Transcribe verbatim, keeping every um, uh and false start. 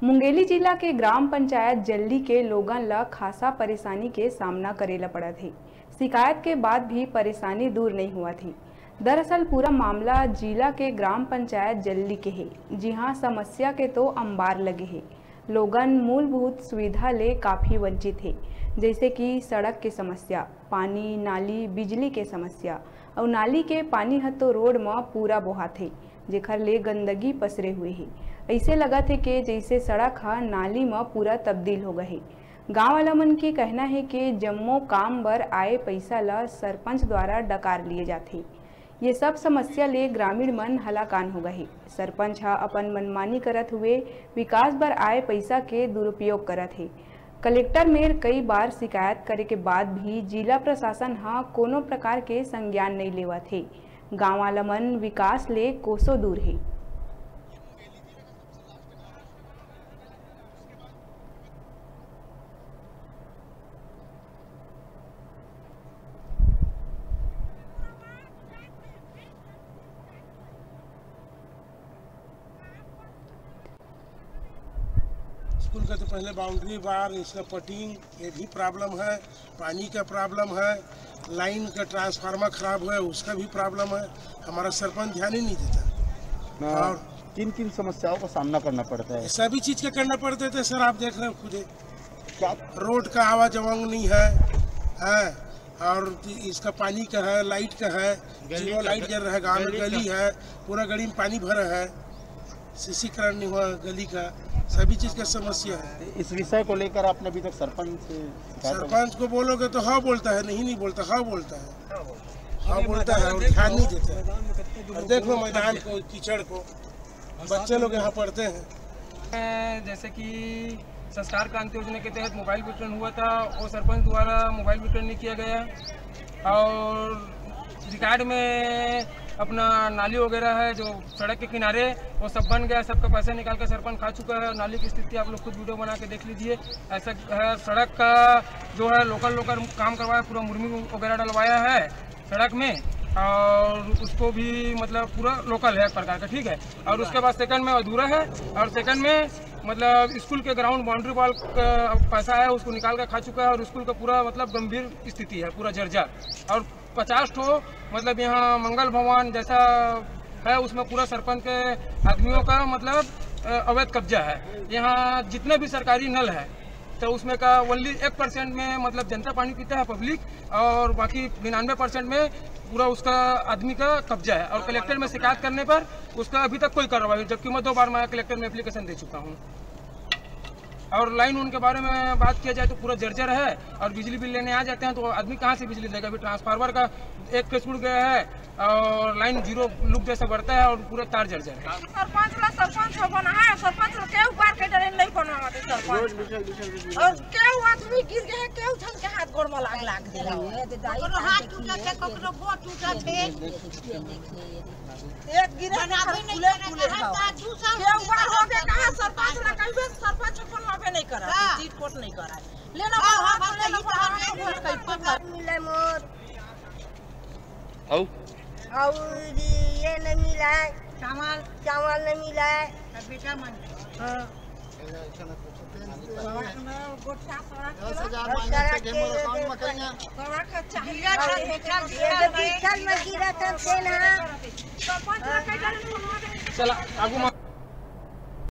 मुंगेली जिला के ग्राम पंचायत जल्ली के लोगन ल खासा परेशानी के सामना करे ल पड़त हे। शिकायत के बाद भी परेशानी दूर नइ होवत हे। दरअसल पूरा मामला जिला के ग्राम पंचायत जल्ली के हे, जिहां समस्या के तो अंबार लगे हे। लोगन मूलभूत सुविधा ले काफी वंचित हे, जइसे कि सड़क के समस्या, पानी, नाली, बिजली के समस्या। अउ नाली के पानी ह तो रोड म पूरा बोहाथे, जेखर ले गंदगी पसरे हुए हे। अइसे लगत हे के जइसे सड़क ह नाली म पूरा तब्दील हो गए हे। गांव वाला मन के कहना हे के जम्मो काम बर आए पइसा ल सरपंच द्वारा डकार लिए जाथे। ये सब समस्या ले ग्रामीण मन हलाकान हो गए हे। सरपंच ह अपन मनमानी करत हुए विकास बर आए पइसा के दुरुपयोग करत हे। कलेक्टर मेर कई बार शिकायत करे के बाद भी जिला प्रशासन ह कोनो प्रकार के संज्ञान नइ लेवत हे। गांव वाला मन विकास ले कोसों दूर हे। स्कूल का तो पहले बाउंड्री बार, इसका पटिंग, ये भी प्रॉब्लम है, पानी का प्रॉब्लम है, लाइन का ट्रांसफार्मर खराब हुआ है, उसका भी प्रॉब्लम है। हमारा सरपंच ध्यान ही नहीं देता। ना, और किन किन समस्याओं का सामना करना पड़ता है? सभी चीज का करना पड़ता है सर, आप देख रहे हो खुदे। क्या? रोड का आवाजाही नहीं है, है, और इसका पानी का है, लाइट का है, गली जीरो का लाइट ग-, जल रहा है, गांव में गली गली का है, पूरा गली में पानी भरा है, सीसीकरण नहीं हुआ गली का, सभी चीज का समस्या है। इस विषय को लेकर आपने अभी तक सरपंच से शिकायत वगैरह? सरपंच को बोलोगे तो हाँ बोलता है, नहीं, नहीं बोलता, हाँ बोलता है, हाँ बोलता है, और ध्यान नहीं देता है। और देख लो मैदान को, कीचड़ को, बच्चे लोग यहाँ पढ़ते हैं। जैसे कि संस्कार क्रांति योजना के तहत मोबाइल वितरण हुआ था, वो सरपंच द्वारा मोबाइल वितरण नहीं किया गया, और रिकॉर्ड में अपना नाली वगैरह है जो सड़क के किनारे, वो सब बन गया, सबका पैसा निकाल कर सरपंच खा चुका है। नाली की स्थिति आप लोग खुद वीडियो बना के देख लीजिए। ऐसा है, सड़क का जो है लोकल लोकल काम करवाया, पूरा मुर्मी वगैरह डलवाया है सड़क में, और उसको भी मतलब पूरा लोकल है एक प्रकार का, ठीक है। और उसके बाद सेकंड में अधूरा है, और सेकंड में मतलब स्कूल के ग्राउंड बाउंड्री वॉल का पैसा है, उसको निकाल कर खा चुका है, और स्कूल का पूरा मतलब गंभीर स्थिति है, पूरा जर्जर। और पचास ठो मतलब यहाँ मंगल भवन जैसा है, उसमें पूरा सरपंच के आदमियों का मतलब अ, अवैध कब्जा है। यहाँ जितने भी सरकारी नल है तो उसमें का ओनली एक परसेंट में मतलब जनता पानी पीता है, पब्लिक, और बाकी निन्यानवे परसेंट में पूरा उसका आदमी का कब्जा है। और कलेक्टर में शिकायत करने पर उसका अभी तक कोई कार्रवाई, जबकि मैं दो बार मैं कलेक्टर में एप्लीकेशन दे चुका हूँ। और लाइन उनके बारे में बात किया जाए तो पूरा जर्जर है, और बिजली बिल लेने आ जाते हैं तो आदमी कहाँ से बिजली देगा? अभी ट्रांसफार्मर का एक फेस उड़ गया है और लाइन जीरो लूप जैसा बढ़ता है और पूरा तार जर्जर है। सरपंच ला सरपंच हो बना है, सरपंच ला केहू बार के डरे नहीं बनवा दे सरपंच। और केहू आदमी गिर गए, केहू झन के हाथ गोड़ में लाग लाग दे। ककरो हाथ टूटे छे, ककरो गोड़ टूटे छे। एक गिरे तो फूले फूले हो। केहू बार हो के कहा सरपंच ला कहिबे, सरपंच अपन लाभे नहीं करा, हाँ। चीट कोट नहीं करा। लेना हाँ, हाँ, हाँ, हाँ, हाँ, हाँ, हाँ, हाँ। मिले मोर। अउ? अउ ये नहीं मिला है। चावल। चावल नहीं मिला है। हाँ। गोठा सड़क के दस हजार माइनस से गेमर अकाउंट में करेंगे। सड़क का चाहिए। ये तो बीचल में गिरा था, तेल है। चला, आगू में।